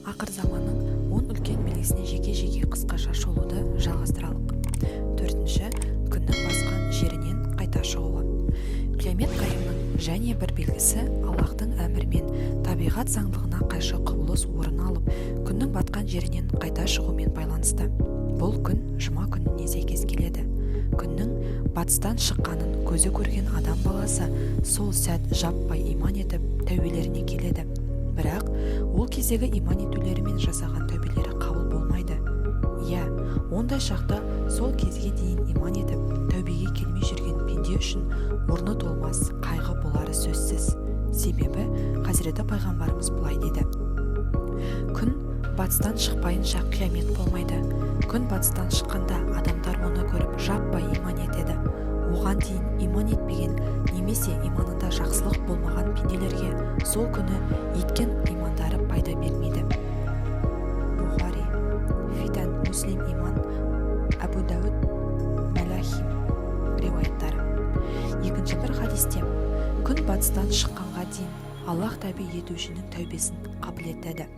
Ақыр заманның 10 үлкен белгісіне жеке-жеке қысқаша шолуды жалғастыралық. Төртінші, күннің басқан жерінен қайта шығуы. Қиямет қайымның және бір белгісі Аллаһтың әмірімен табиғат заңдылығына қайшы құбылыс орын алып, күннің батқан жерінен қайта шығумен байланысты. Бұл күн жұма күніне сәйкес келеді. Күннің батыстан шыққанын көзі көрген адам баласы сол сәт жаппай иман етіп, тәубелеріне келеді. Бірақ ол кездегі иман етулері мен жасаған тәубелері қабыл болмайды. Иә, ондай шақта сол кезге дейін иман етіп, тәубеге келмей жүрген пенде үшін орны толмас қайғы болары сөзсіз. Себебі Хазіреті пайғамбарымыз былай деді: Күн батыстан шықпайынша қиямет болмайды. Күн батыстан шыққанда адамдар оны көріп жаппай иман етеді. Оған дейін иман етпеген немесе иманында жақсылық болмаған пенделерге сол күні еткен имандары пайда бермейді. Бұхари, Фитан, Муслим, Иман, Әбу Дауд, Мәлахим риуаяттары. Екінші бір хадисте: Күн батыстан шыққанға дейін Аллаһ тәубе етушінің тәубесін қабыл етеді.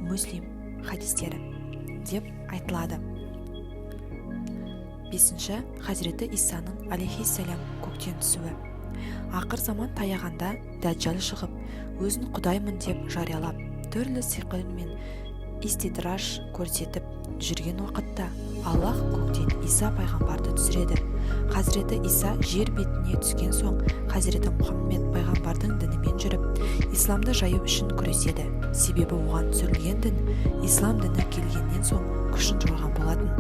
Муслим хадистері деп айтылады. Бесінші, Хазіреті Исаның алейхиссалям көктен түсуі. Ақыр заман таяғанда Дәджал шығып, өзін құдаймын деп жариялап, түрлі сиқыр мен истидраж көрсетіп жүрген уақытта Аллаһ көктен Иса пайғамбарды түсіреді. Хазіреті Иса жер бетіне түскен соң Хазіреті Мұхаммед пайғамбардың дінімен жүріп, исламды жаю үшін күреседі. Себебі оған түсірілген дін ислам діні келгеннен соң күшін жойған болатын.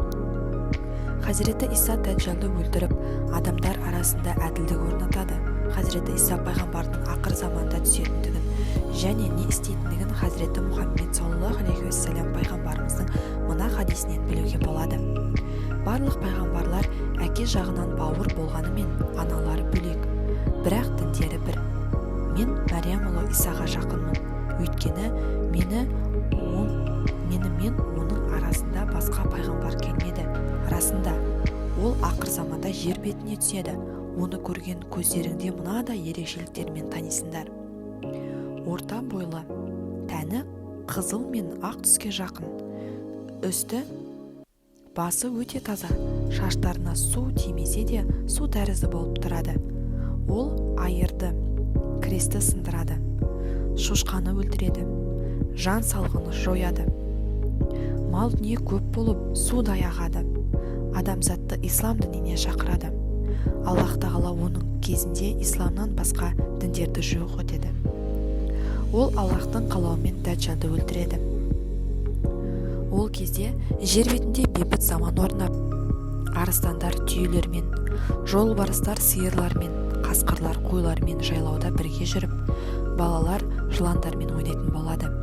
Хазіреті Иса Дәджалды өлтіріп, адамдар арасында әділдік орнатады. Хазіреті Иса пайғамбардың ақыр заманда түсетіндігін және не істейтіндігін Хазіреті Мұхаммед саллаллаху алейхи уассалам пайғамбарымыздың мына хадисінен білуге болады: Барлық пайғамбарлар әке жағынан бауыр болғанымен, аналары бөлек, бірақ діндері бір. Мен Мәриям ұлы Исаға жақынмын, өйткені менімен оның арасында басқа пайғамбар келмеді. Расында, ол ақыр заманда жер бетіне түседі. Оны көрген көздеріңде мынадай ерекшеліктермен танисыңдар: орта бойлы, тәні қызыл мен ақ түске жақын, үсті басы өте таза, шаштарына су тимесе де су тәрізді болып тұрады. Ол айырды, кресті сындырады, шошқаны өлтіреді, жан салығын жояды. Мал дүние көп болып, судай ағады. Адамзатты ислам дініне шақырады. Аллаһ тағала оның кезінде исламнан басқа діндерді жоқ етеді. Ол Аллаһтың қалауымен Дәджалды өлтіреді. Ол кезде жер бетінде бейбіт заман орнап, арыстандар түйелермен, жолбарыстар сиырлармен, қасқырлар қойлармен жайлауда бірге жүріп, балалар жыландармен ойнайтын болады.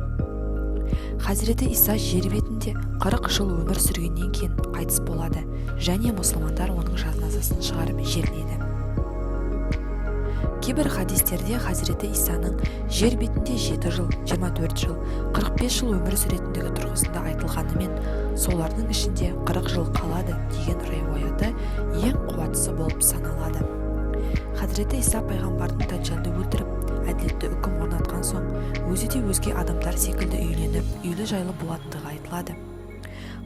Хазіреті Иса жер бетінде 40 жыл өмір сүргеннен кейін қайтыс болады және мұсылмандар оның жаназасын шығарып жерлейді. Кейбір хадистерде Хазіреті Исаның жер бетінде 7 жыл, 24 жыл, 45 жыл өмір сүретіндігі тұрғысында айтылғанымен, солардың ішінде 40 жыл қалады деген риуаяты ең қуаттысы болып саналады. Хазіреті Иса пайғамбардың Дәджалды өлтіріп, әділетті үкім орнатқан соң, өзі де өзге адамдар секілді үйленіп, үйлі жайлы болатындығы айтылады.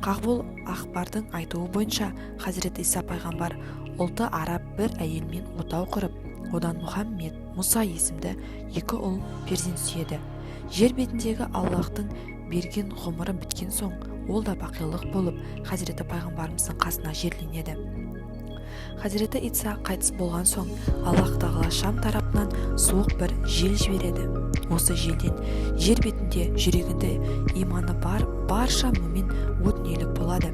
Қағбул Ахбардың айтуы бойынша, Хазіреті Иса пайғамбар ұлты араб бір әйелмен отау құрып, одан Мұхаммед, Мұса есімді екі ұл перзент сүйеді. Жер бетіндегі Аллаһтың берген ғұмыры біткен соң, ол да бақилық болып, Хазіреті пайғамбарымыздың қасына жерленеді. Хазіреті Иса қайтыс болған соң, Аллаһ тағала Шам тарапынан суық бір жел жібереді. Осы желден жер бетінде жүрегінде иманы бар барша мүмин о дүниелік болады.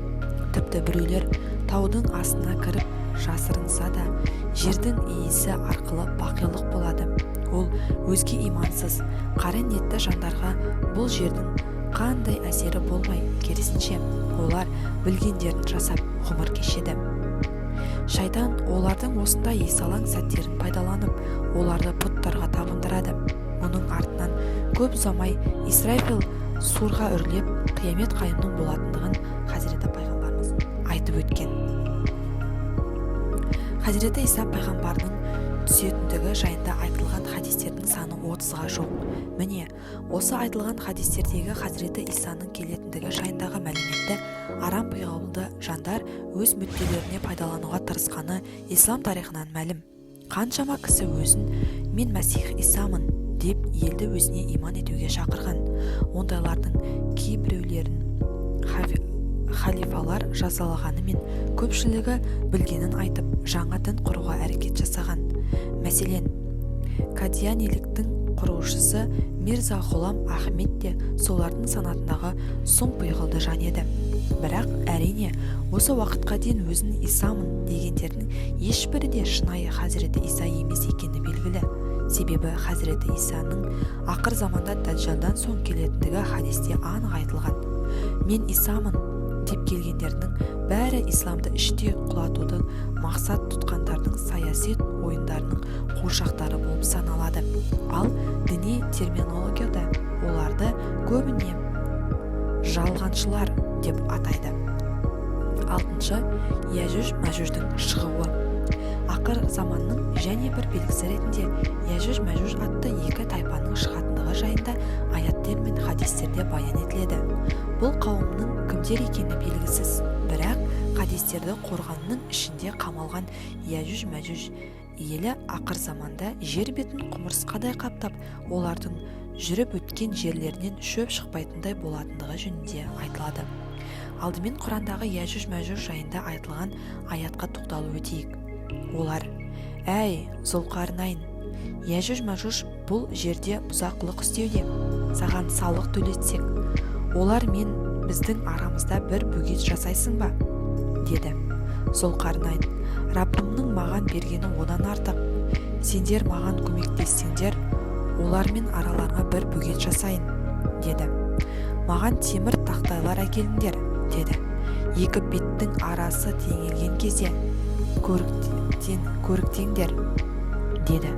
Тіпті біреулер таудың астына кіріп жасырынса да, жердің иісі арқылы бақилық болады. Ол өзге имансыз, қара ниетті жандарға бұл жердің қандай әсері болмай, керісінше, олар білгендерін жасап ғұмыр кешеді. Шайтан олардың осындай есалаң сәттерін пайдаланып, оларды бұттарға табындырады. Мұның артынан көп ұзамай Исрафил сурға үрлеп, қиямет қайымның болатындығын Хазіреті пайғамбарымыз айтып өткен. Хазіреті Иса пайғамбардың түсетіндігі жайында айтылған хадистердің саны 30-ға жуық. Міне, осы айтылған хадистердегі Хазіреті Исаның келетіндігі жайындағы мәліметті арам пиғылды жандар өз мүдделеріне пайдалануға тырысқаны ислам тарихынан мәлім. Қаншама кісі өзін «мен Мәсих Исамын» деп елді өзіне иман етуге шақырған. Ондайлардың кейбіреулерін халифалар жазалағанымен, көпшілігі білгенін айтып, жаңа дін құруға әрекет жасаған. Мәселен, кадианиліктің құрушысы Мирза Ғұлам Ахмет те солардың санатындағы сұм пиғылды жан еді. Бірақ, әрине, осы уақытқа дейін өзін Исамын дегендердің ешбірі де шынайы Хазіреті Иса емес екені белгілі. Себебі Хазіреті Исаның ақыр заманда Даджалдан соң келетіндігі хадисте анық айтылған. Мен Исамын деп келгендердің бәрі исламды іштей құлатуды мақсат тұтқандардың саяси ойындарының қуыршақтары болып саналады. Ал діни терминологияда оларды көбіне жалғаншылар деп атайды. Алтыншы, Яжүж Мәжүждің шығуы. Ақыр заманның және бір белгісі ретінде Яжүж Мәжүж атты екі тайпаның шығатындығы жайында аяттер мен хадистерде баян етіледі. Бұл қауымның кімдер екені белгісіз, бірақ хадистерді қорғанның ішінде қамалған Яжүж Мәжүж елі ақыр заманда жер бетін құмырсқадай қаптап, олардың жүріп өткен жерлерінен шөп шықпайтындай болатындығы жөнінде айтылады. Алдымен Құрандағы Яжүж Мәжүж жайында айтылған аятқа тоқталып өтейік. Олар: «Әй, Зұлқарнайн, Яжүж Мәжүж бұл жерде бұзақылық істеуде, саған салық төлетсек, олар мен біздің арамызда бір бөгет жасайсың ба?» деді. Зұлқарнайн: «Раббымның маған бергені одан артық. Сендер маған көмектессеңдер, олармен араларыңа бір бөгет жасайын», деді. «Маған темір тақтайлар әкеліңдер», деді. «Екі беттің арасы теңелген кезде көріктеңдер», деді.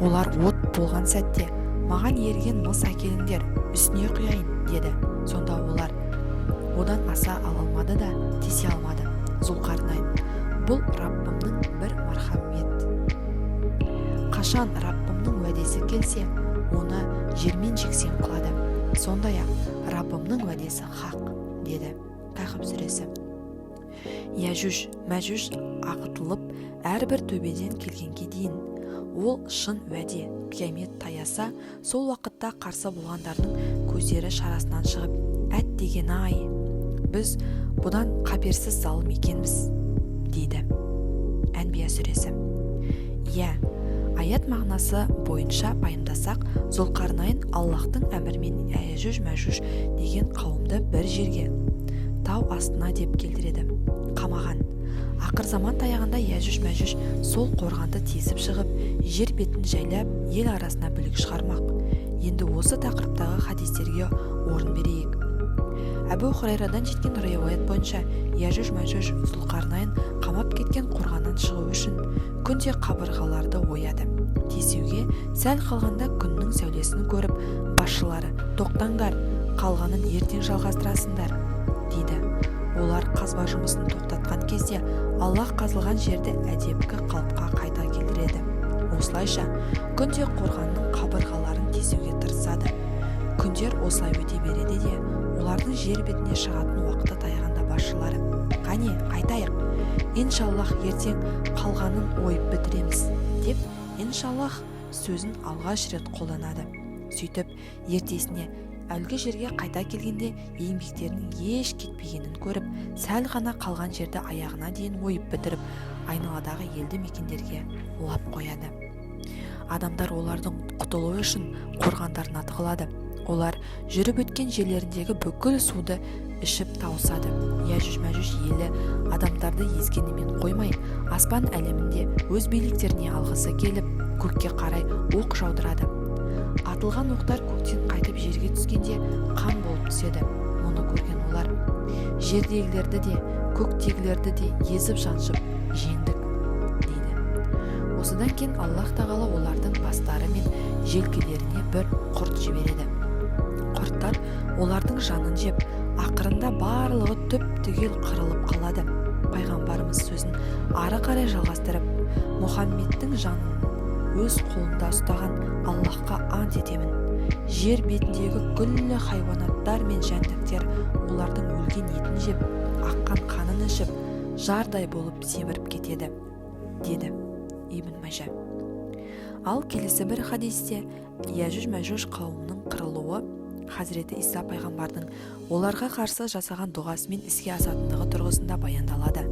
Олар от болған сәтте: «Маған еріген мыс әкеліңдер, үстіне құяйын», деді. Сонда олар одан аса ала алмады да, тесе алмады. Зұлқарнайн: «Бұл Раббымның бір мархамет. Қашан Раббымның уәдесі келсе, оны жермен жексен қылады. Сондай-ақ Раббымның уәдесі хақ», деді. Кәһіп сүресі. Яжүж Мәжүж ағытылып, әрбір төбеден келгенге дейін, ол шын уәде, қиямет таяса, сол уақытта қарсы болғандардың көздері шарасынан шығып: «Әттеген ай, біз бұдан қаперсіз залым екенбіз», дейді. Әнбия сүресі. Иә, аят мағынасы бойынша пайымдасақ, Зұлқарнайн Аллаһтың әмірімен Яжүж Мәжүж деген қауымды бір жерге, тау астына деп келтіреді, қамаған. Ақыр заман таяғанда Яжүж Мәжүж сол қорғанды тесіп шығып, жер бетін жайлап, ел арасына бүлік шығармақ. Енді осы тақырыптағы хадистерге орын берейік. Әбу Хурайрадан жеткен риуаят бойынша, Яжүж Мәжүж Зұлқарнайн қамап кеткен қорғаннан шығу үшін күнде қабырғаларды ояды. Тесуге сәл қалғанда күннің сәулесін көріп, басшылары: «Тоқтаңдар, қалғанын ертең жалғастырасыңдар», дейді. Олар қазба жұмысын тоқтатқан кезде Аллах қазылған жерді әдепкі қалыпқа қайта келтіреді. Осылайша күнде қорғанның қабырғаларын тесуге тырысады. Күндер осылай өте береді де, олардың жер бетіне шығатын уақыты таяғанда басшылары: «Қане, қайтайық, иншаллах, ертең қалғанын ойып бітіреміз», деп иншаллах сөзін алғаш рет қолданады. Сөйтіп, ертесіне әлгі жерге қайта келгенде еңбектерінің еш кетпегенін көріп, сәл ғана қалған жерді аяғына дейін ойып бітіріп, айналадағы елді мекендерге лап қояды. Адамдар олардың құтылуы үшін қорғандарына тығылады. Олар жүріп өткен жерлеріндегі бүкіл суды ішіп тауысады. Яжүж Мәжүж елі адамдарды езгенімен қоймай, аспан әлемінде өз биліктеріне алғысы келіп, көкке қарай оқ жаудырады. Атылған оқтар көктен қайтып жерге түскенде қан болып түседі. Мұны көрген олар: «Жердегілерді де, көктегілерді де езіп жаншып жеңдік», дейді. Осыдан кейін Аллах тағала олардың бастары мен желкелеріне бір құрт жібереді. Құрттар олардың жанын жеп, ақырында барлығы түп-түгел қырылып қалады. Пайғамбарымыз сөзін ары қарай жалғастырып, Мұхаммедтің жанын өз қолында ұстаған Аллаһқа ант етемін. Жер бетіндегі күллі хайуанаттар мен жәндіктер олардың өлген етін жеп, аққан қанын ішіп, жардай болып семіріп кетеді, деді. Ибн Мажа. Ал келесі бір хадисте Яжуж-Мәжуж қауымының қырылуы Хазіреті Иса пайғамбардың оларға қарсы жасаған дұғасымен іске асатындығы тұрғысында баяндалады.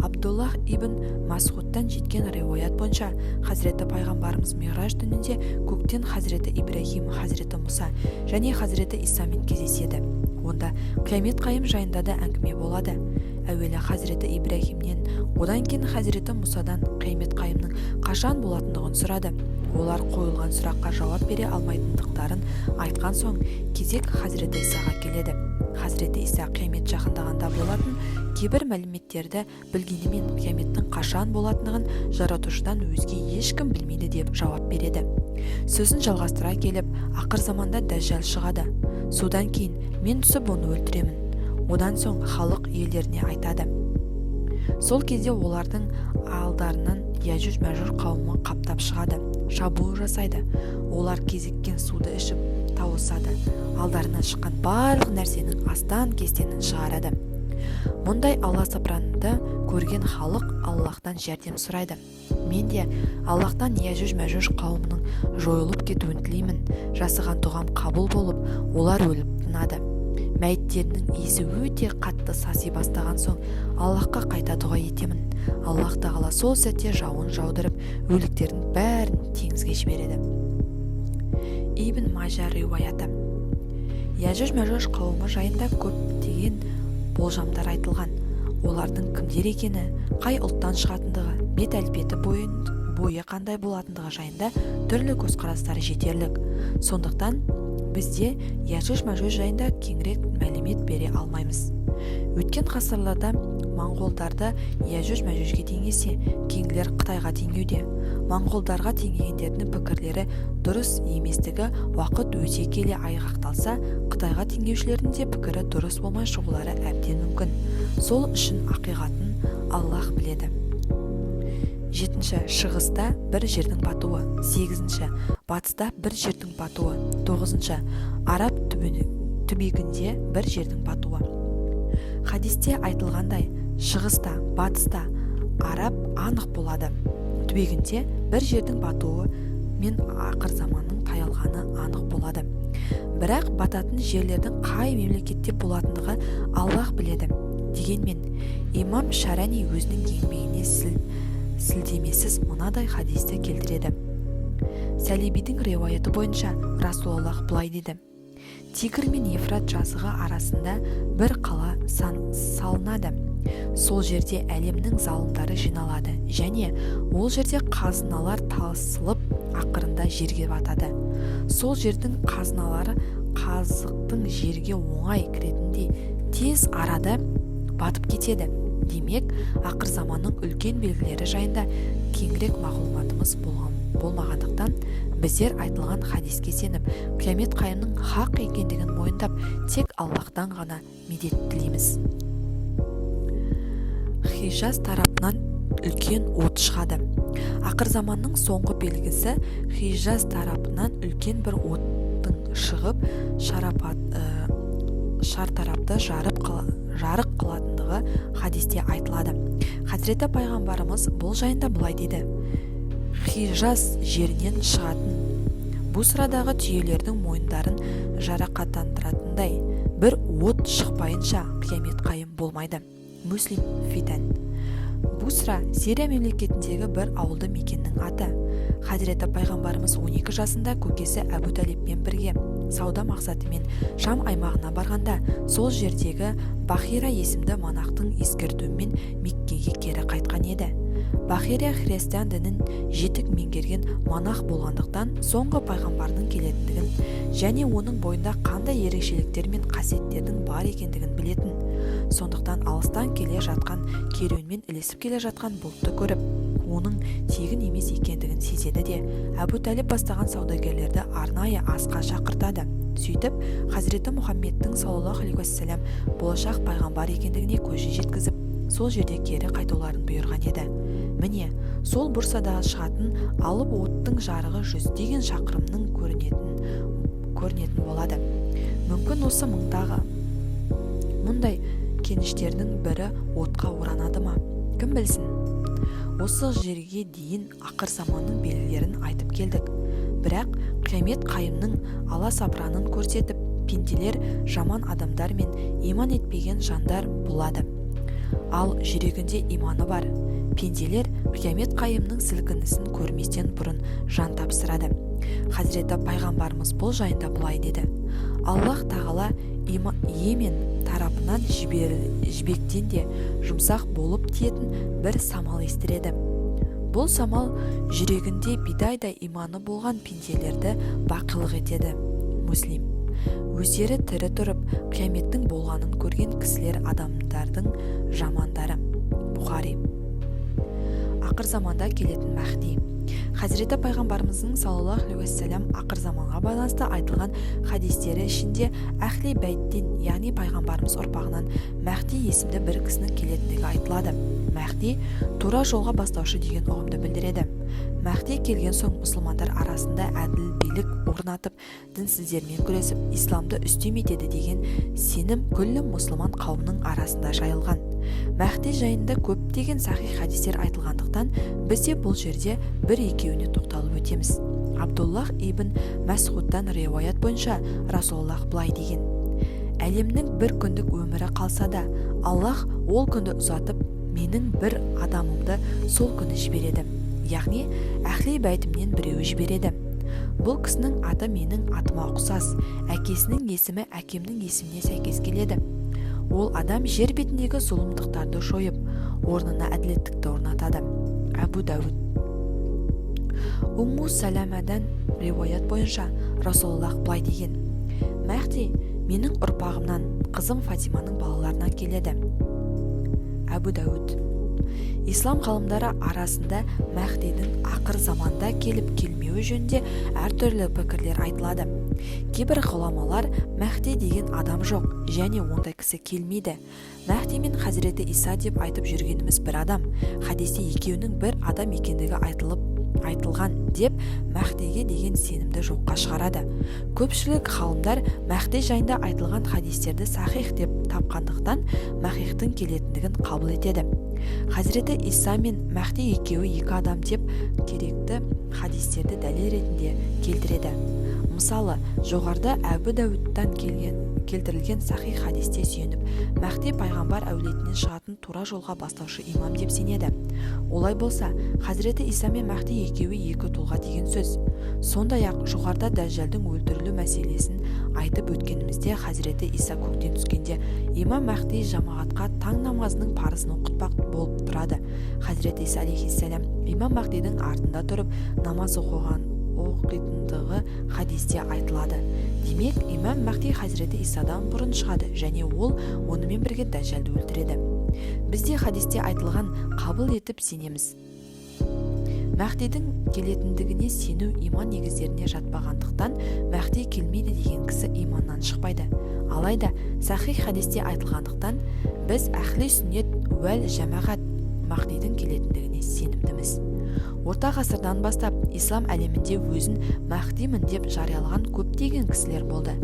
Абдуллах ибн Масғудтан жеткен риуаят бойынша, Хазіреті пайғамбарымыз Миғраж түнінде көктен Хазіреті Ибрахим, Хазіреті Мұса және Хазіреті Исамен кездеседі. Онда қиямет қайым жайында да әңгіме болады. Әуелі Хазіреті Ибрахимнен, одан кейін Хазіреті Мұсадан қиямет қайымның қашан болатындығын сұрады. Олар қойылған сұраққа жауап бере алмайтындықтарын айтқан соң, кезек Хазіреті Исаға келеді. Хазіреті Иса қиямет жақындағанда болатын кейбір мәліметтерді білгенімен, қияметтің қашан болатындығын жаратушыдан өзге ешкім білмейді деп жауап береді. Сөзін жалғастыра келіп, ақыр заманда дәжжал шығады, содан кейін мен түсіп оны өлтіремін. Одан соң халық елдеріне айтады. Сол кезде олардың алдарынан Яжуж-Мәжуж қауымы қаптап шығады, шабуыл жасайды. Олар кезіккен суды ішіп тауысады, алдарынан шыққан барлық нәрсенің астан-кестенін шығарады. Мұндай аласапыранды көрген халық Аллаһтан жәрдем сұрайды. Мен де Аллаһтан Яжуж-Мәжуж қауымының жойылып кетуін тілеймін. Жасаған дұғам қабыл болып, олар өліп тынады. Мәйіттерінің иісі өте қатты саси бастаған соң, Аллаһқа қайта дұға етемін. Аллаһ тағала сол сәтте жауын жаудырып, өліктердің бәрін теңізге жібереді. Ибн Мажа риуаяты. Яжуж-Мәжуж қауымы жайында көптеген болжамдар айтылған. Олардың кімдер екені, қай ұлттан шығатындығы, бет әлпеті, бойы қандай болатындығы жайында түрлі көзқарастар жетерлік. Сондықтан бізде Яжуж-Мәжуж жайында кеңірек мәлімет бере алмаймыз. Өткен ғасырларда моңғолдарды Яжуж-Мәжужге теңесе, кейінгілер Қытайға теңеуде. Моңғолдарға теңегендердің пікірлері дұрыс еместігі уақыт өте келе айғақталса, Қытайға теңеушілердің де пікірі дұрыс болмай шығулары әбден мүмкін. Сол үшін ақиқатын Аллах біледі. Жетінші, шығыста бір жердің батуы. Сегізінші, батыста бір жердің батуы. Тоғызыншы, Араб түбегінде бір жердің батуы. Хадисте айтылғандай, шығыста, батыста, араб анық болады, түбегінде бір жердің батуы мен ақыр заманның таялғаны анық болады. Бірақ бататын жерлердің қай мемлекетте болатындығы Аллах біледі. Дегенмен имам Шарани өзінің еңбегіне сілтемесіз мынадай хадисті келтіреді. Сәлибидің риуаяты бойынша, Расулаллах былай деді: «Тигр мен Ефрат жазығы арасында бір қала салынады. Сол жерде әлемнің залымдары жиналады және ол жерде қазыналар тасылып, ақырында жерге батады. Сол жердің қазыналары қазықтың жерге оңай кіретіндей тез арада батып кетеді». Демек, ақыр заманның үлкен белгілері жайында кеңірек мағлұматымыз болмағандықтан, біздер айтылған хадиске сеніп, қиямет қайымның хақ екендігін мойындап, тек Аллаһтан ғана медет тілейміз. Хижаз тарапынан үлкен от шығады. Ақыр заманның соңғы белгісі Хижаз тарапынан үлкен бір оттың шығып, шартарапты жарық қылатындығы хадисте айтылады. Хазіреті пайғамбарымыз бұл жайында былай дейді: «Хижаз жерінен шығатын, Бусрадағы түйелердің мойындарын жарақаттандыратындай бір от шықпайынша, қиямет қайым болмайды». Муслим, Фитан. Бусра — Сирия мемлекетіндегі бір ауылды мекеннің аты. Хазіреті пайғамбарымыз 12 жасында көкесі Әбу Талибпен бірге сауда мақсатымен Шам аймағына барғанда, сол жердегі Бахира есімді монахтың ескертуімен Меккеге кері қайтқан еді. Бахира христиан дінін жетік меңгерген монах болғандықтан, соңғы пайғамбардың келетіндігін және оның бойында қандай ерекшеліктер мен қасиеттердің бар екендігін білетін. Сондықтан алыстан келе жатқан керуенмен ілесіп келе жатқан бұлтты көріп, оның тегін емес екендігін сезеді де, Әбу Тәліп бастаған саудагерлерді арнайы асқа шақыртады. Сөйтіп, хазіреті Мұхаммедтің, саллаллаху алейхи уассалам, болашақ пайғамбар екендігіне көзін жеткізіп Сол жерде кері қайтуларын бұйырған еді. Міне, сол Бурсадағы шығатын алып оттың жарығы жүздеген шақырымның көрінетін болады. Мүмкін, осы мыңдағы мұндай кеніштердің бірі отқа оранады ма, кім білсін. Осы жерге дейін ақыр заманның белгілерін айтып келдік. Бірақ қиямет қайымның аласапыранын көрсетіп, пенделер, жаман адамдар мен иман етпеген жандар болады. Ал жүрегінде иманы бар пенделер қиямет қайымның сілкінісін көрместен бұрын жан тапсырады. Хазіреті пайғамбарымыз бұл жайында былай деді: Аллах тағала Йемен тарапынан жібектен де жұмсақ болып тиетін бір самал естіреді. Бұл самал жүрегінде бидайдай иманы болған пенделерді бақилық етеді. Муслим. Өздері тірі тұрып қияметтің болғанын көрген кісілер адамдардың жамандары. Бұхари. Ақыр заманда келетін Мәхди. Хазіреті пайғамбарымыздың, саллаллаху алейхи уассалам, ақыр заманға байланысты айтылған хадистері ішінде әхли бәйттен, яғни пайғамбарымыз ұрпағынан Мәхди есімді бір кісінің келетіндігі айтылады. Мәхди тура жолға бастаушы деген ұғымды білдіреді. Мәхди келген соң, мұсылмандар арасында әділ билік орнатып, дінсіздермен күресіп, исламды үстем етеді деген сенім күллі мұсылман қауымының арасында жайылған. Мәхди жайында көптеген сахих хадистер айтылғандықтан, біз де бұл жерде бір екеуіне тоқталып өтеміз. Абдуллах ибн Мәсғудтан риуаят бойынша, Расулаллах былай деген: Әлемнің бір күндік өмірі қалса да, Аллах ол күнді ұзатып, менің бір адамымды сол күні жібереді, яғни әхли бәйтімнен біреуі жібереді. Бұл кісінің аты менің атыма ұқсас, әкесінің есімі әкемнің есіміне сәйкес келеді. Ол адам жер бетіндегі зұлымдықтарды жойып, орнына әділеттікті орнатады. Әбу Дәуд. Умму Сәләмәдан риуаят бойынша, Расулаллах былай деген: Мәхди менің ұрпағымнан, қызым Фатиманың балаларынан келеді. Әбу Дәуд. Ислам ғалымдары арасында Мәхдидің ақыр заманда келіп келмеуі жөнінде әртүрлі пікірлер айтылады. Кейбір ғұламалар Мәхди деген адам жоқ және ондай кісі келмейді, Мәхди мен Хазіреті Иса деп айтып жүргеніміз бір адам, хадисте екеуінің бір адам екендігі айтылған деп, Мәхдиге деген сенімді жоққа шығарады. Көпшілік ғалымдар Мәхди жайында айтылған хадистерді сахих деп тапқандықтан, Мәхихтің келетіндігін қабыл етеді. Хазіреті Иса мен Мәхди екеуі екі адам деп, керекті хадистерді дәлел ретінде келтіреді. Мысалы, жоғарыда Әбу Дәуіттан келтірілген сахих хадисте сүйеніп, Мәхди пайғамбар әулетінен шығатын тура жолға бастаушы имам деп сенеді. Олай болса, Хазіреті Иса мен Мәхди екеуі екі тұлға деген сөз. Сондай ақ жоғарыда Дәжжалдың өлтірілу мәселесін айтып өткенімізде, Хазіреті Иса көктен түскенде, имам Мәхди жамағатқа таң намазының парызын оқытпақ болып тұрады. Хазіреті Иса алейхиссалам имам Мәхдидің артында тұрып намаз оқитындығы хадисте айтылады. Демек, имам Мәхди Хазіреті Исадан бұрын шығады және ол онымен бірге Дәжжалды өлтіреді. Біз де хадисте айтылған қабыл етіп сенеміз. Мәхдидің келетіндігіне сену иман негіздеріне жатпағандықтан, Мәхди келмейді деген кісі иманнан шықпайды. Алайда сахих хадисте айтылғандықтан, біз, әхли сүннет уәл жәмағат, Мәхдидің келетіндігіне сенімдіміз. Орта ғасырдан бастап ислам әлемінде өзін Мәхдимін деп жариялаған көптеген кісілер болды.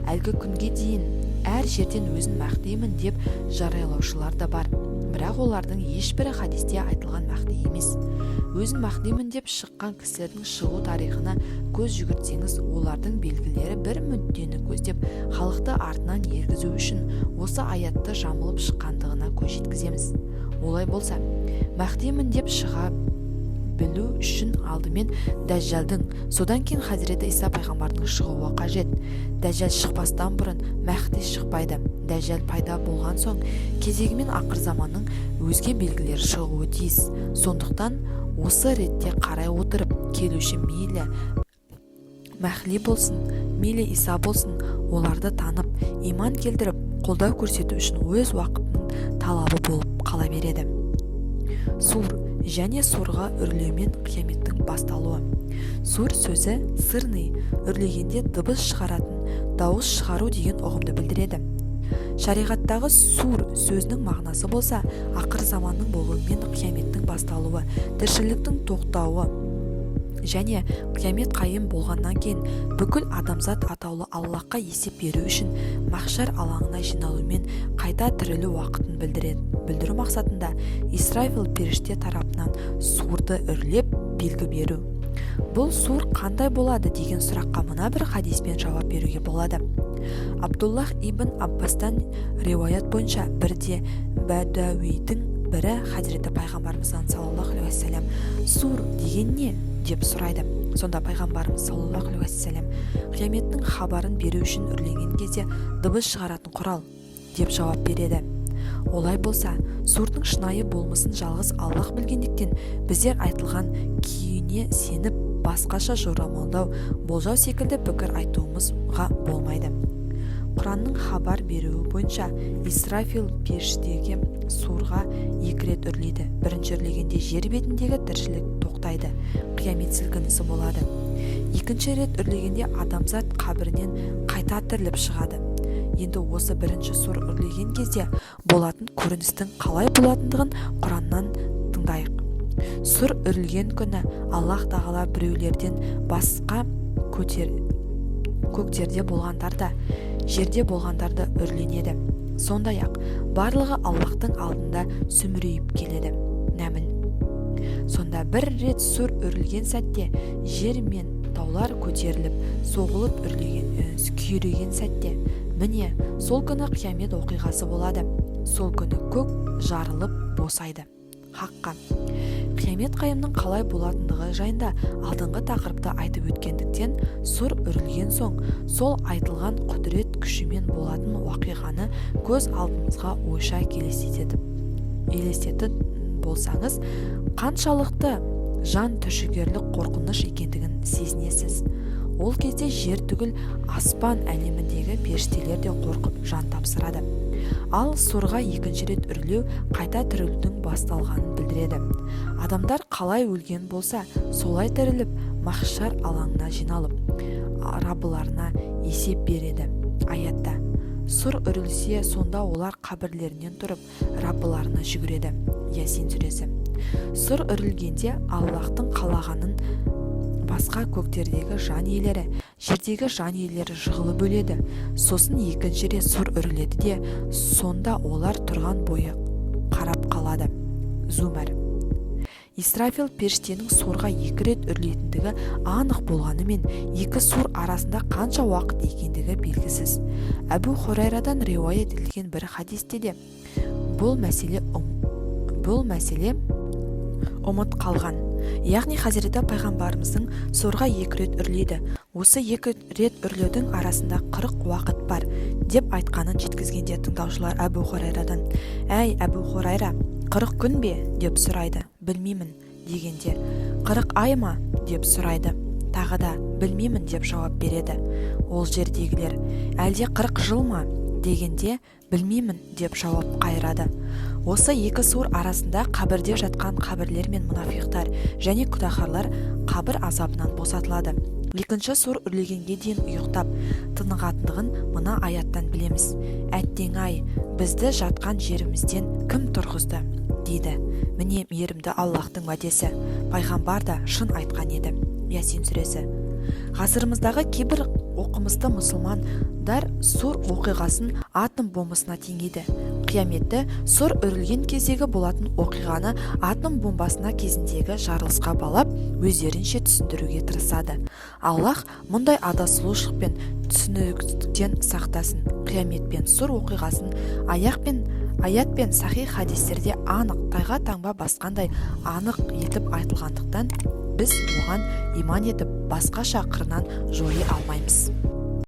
Әлгі күнге дейін әр жерден өзін Мәхдимін деп жариялаушылар да бар, бірақ олардың ешбірі хадисте айтылған Мәхди емес. Өзін Мәхдимін деп шыққан кісілердің шығу тарихына көз жүгіртсеңіз, олардың белгілері бір мүддені көздеп, халықты артынан ергізу үшін осы аятты жамылып шыққандығына көз жеткіземіз. Олай болса, Мәхдимін деп шыға білу үшін алдымен Дәжжалдың, содан кейін Хазіреті Иса пайғамбардың шығуы қажет. Дәжжал шықпастан бұрын Мәхди шықпайды. Дәжжал пайда болған соң, кезегімен ақыр заманның өзге белгілері шығуы тиіс. Сондықтан осы ретте қарай отырып, келуші мейлі Мәхди болсын, мейлі Иса болсын, оларды танып, иман келтіріп, қолдау көрсету үшін өз уақытының талабы болып қала береді. Сур және сурға үрлеумен қияметтің басталуы. Сур сөзі сырный, үрлегенде дыбыс шығаратын, дауыс шығару деген ұғымды білдіреді. Шариғаттағы сур сөзінің мағынасы болса, ақыр заманның болуы мен қияметтің басталуы, тіршіліктің тоқтауы және қиямет қайым болғаннан кейін бүкіл адамзат атаулы Аллаһқа есеп беру үшін махшар алаңына жиналумен қайта тірілу уақытын білдіру мақсатында Исрафил періште тарапынан сурды үрлеп белгі беру. Бұл сур қандай болады деген сұраққа мына бір хадиспен жауап беруге болады. Абдуллах ибн Аббастан риуаят бойынша, бірде бәдәуидің бірі хазіреті пайғамбарымыздан саллаллаху алейхи уассалам: «Сур деген не?» – деп сұрайды. Сонда пайғамбарымыз саллаллаху алейхи уассалам: «Қияметтің хабарын беру үшін үрленген кезде дыбыс шығаратын құрал», – деп жауап береді. Олай болса, сурдың шынайы болмысын жалғыз Аллах білгендіктен, біздер айтылған күйіне сеніп, басқаша жорамалдау, болжау секілді пікір айтуымызға болмайды. Құранның хабар беруі бойынша, Исрафил періштеге сурға екі рет үрлейді. Бірінші үрлегенде жер бетіндегі тіршілік тоқтайды, қиямет сілкінісі болады. Екінші рет үрлегенде адамзат қабірінен қайта тіріліп шығады. Енді осы бірінші сур үрлеген кезде болатын көріністің қалай болатындығын Құраннан тыңдайық. Сұр үрілген күні Аллах Тағала біреулерден басқа көктерде болғандар да, жерде болғандар да үрленеді. Сондай-ақ барлығы Аллахтың алдында сүмірейіп келеді. Нәміл. Сонда бір рет сұр үрілген сәтте жер мен таулар көтеріліп, соғылып үрлеген, күйреген сәтте, міне, сол күні қиямет оқиғасы болады. Сол күні көк жарылып босайды. Хаққа. Қиямет қайымның қалай болатындығы жайында алдыңғы тақырыпта айтып өткендіктен, сұр үрілген соң сол айтылған құдірет күшімен болатын уақиғаны көз алдымызға ойша елестетіп болсаңыз, қаншалықты жан түршігерлік қорқыныш екендігін сезінесіз. Ол кезде жер түгіл, аспан әлеміндегі періштелер де қорқып жан тапсырады. Ал сұрға екінші рет үрлеу қайта тірілудің басталғанын білдіреді. Адамдар қалай өлген болса, солай тіріліп, махшар алаңына жиналып, раббыларына есеп береді. Аятта: «Сұр үрілсе, сонда олар қабірлерінен тұрып, раббыларына жүгіреді». Ясин сүресі. Сұр үрілгенде Аллахтың қалағанын басқа көктердегі жан иелері, жердегі жан иелері жығылып өледі. Сосын екінші рет сұр үріледі де, сонда олар тұрған бойы қарап қалады. Зумар. Исрафил періштенің сұрға екі рет үрлейтіндігі анық болғанымен, екі сур арасында қанша уақыт екендігі белгісіз. Әбу Хурайрадан риуаят етілген бір хадисте де бұл мәселе ұмыт қалған. Яғни хазіреті пайғамбарымыздың сұрға екі рет үрлейді, осы екі рет үрлеудің арасында 40 уақыт бар деп айтқанын жеткізгенде, тыңдаушылар Әбу Хурайрадан: «Әй, Әбу Хурайра, 40 күн бе?» – деп сұрайды. «Білмеймін», – дегенде, «40 ай ма?» – деп сұрайды. Тағы да «Білмеймін» деп жауап береді. Ол жердегілер: «Әлде 40 жыл ма?» – дегенде, «Білмеймін» деп жауап қайырады. Осы екі сур арасында қабірде жатқан қабірлер мен мұнафиқтар және күнәһарлар қабір азабынан босатылады. Екінші сур үрлегенге дейін ұйықтап тынығатындығын мына аяттан білеміз: «Әттең-ай, бізді жатқан жерімізден кім тұрғызды?» – дейді. Міне, мейірімді Аллахтың уәдесі. Пайғамбар да шын айтқан еді. Ясин сүресі. Ғасырымыздағы кейбір оқымысты мұсылмандар сұр оқиғасын атом бомбасына теңейді. Қияметті, сұр үрілген кездегі болатын оқиғаны атом бомбасына кезіндегі жарылысқа балап, өздерінше түсіндіруге тырысады. Аллах мұндай адасушылық пен түсініктен сақтасын. Қиямет пен сұр оқиғасын аят пен сахи хадистерде анық, тайға таңба басқандай анық етіп айтылғандықтан, біз оған иман етіп, басқаша қырынан жори алмаймыз.